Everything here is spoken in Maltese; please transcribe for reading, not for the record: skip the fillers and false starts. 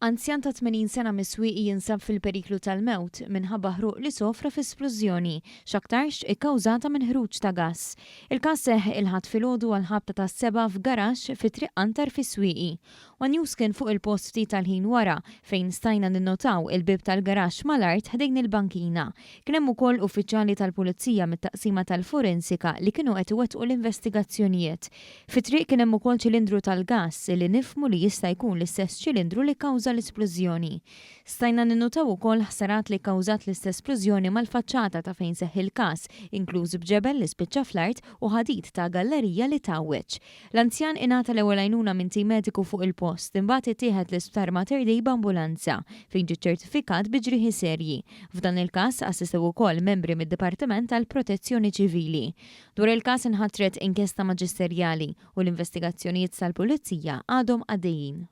Anzjan ta' 80 sena mis-Swieqi jinsab fil-periklu tal-mewt minħabba ħruq li sofra fi splużjoni, x'aktarx ikkawżata minn ħruġ ta' gass. Il-każ seħħ il-Ħadd filgħodu għall-ħabta tas-sebgħa f'garaxx fi Triq Antar fis-Swieqi. One News kien fuq il-post ftit tal-ħin wara, fejn stajna ninnotaw il-bieb tal-garaxx mal-art ħdejn il-bankina. Kien hemm ukoll uffiċjali tal-Pulizija mit-Taqsima tal-Forensika li kienu qed iwettqu l-investigazzjonijiet. Fit-triq kien hemm ukoll ċilindru tal-gass li nifhmu li jista' jkun l-istess ċilindru li kkawża l-isplużjoni. Stajna ninnutaw ukoll ħsarat li kkawżat l-istess splużjoni mal-faċċata ta' fejn seħħ il-każ, inkluż b'ġebel li spiċċa fl-art u ħadid ta' gallerija li tgħawweġ. L-anzjan ingħata l-ewwel għajnuna minn tim mediku fuq il-post, imbagħad ittieħed l-Isptar Mater Dei b'ambulanza, fejn ġie ċċertifikat bi ġrieħi serji. F'dan il-każ assistew ukoll membri mid-Dipartiment tal-Protezzjoni Ċivili. Dwar il-każ inħatret inkjesta maġisterjali u l-investigazzjonijiet tal-Pulizija għadhom għaddejjin.